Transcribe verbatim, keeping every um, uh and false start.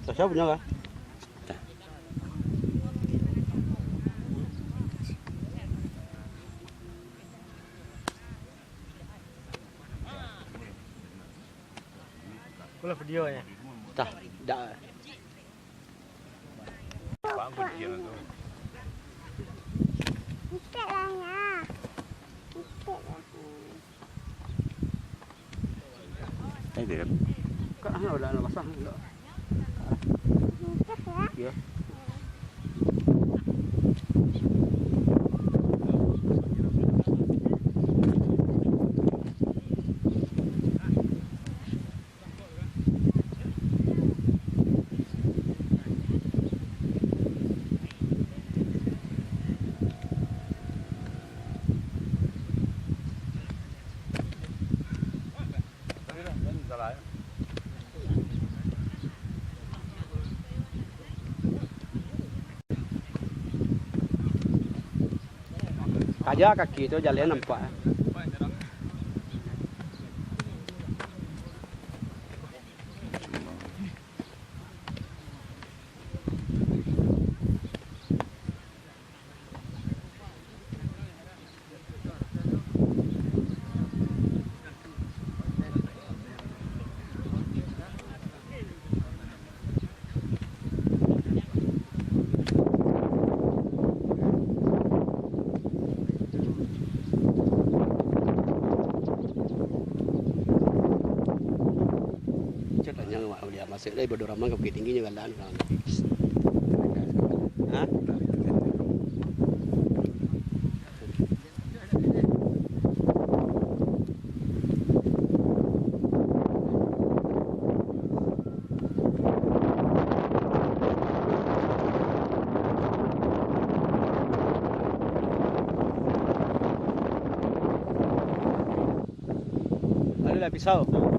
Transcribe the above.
Tasya punyo kah? Kalau video ya. Tah, dak. Itik lah, Nya. Itik lah. Kak, ah, udah, udah basah, udah. Itik ya? Iya. Kaja kaki tu, jalan nampak. Cak tanya awak, Aulia, masuk lah ibadah ramai ka Bukittinggi nyo galak. Ha? Aduh lah, pisau.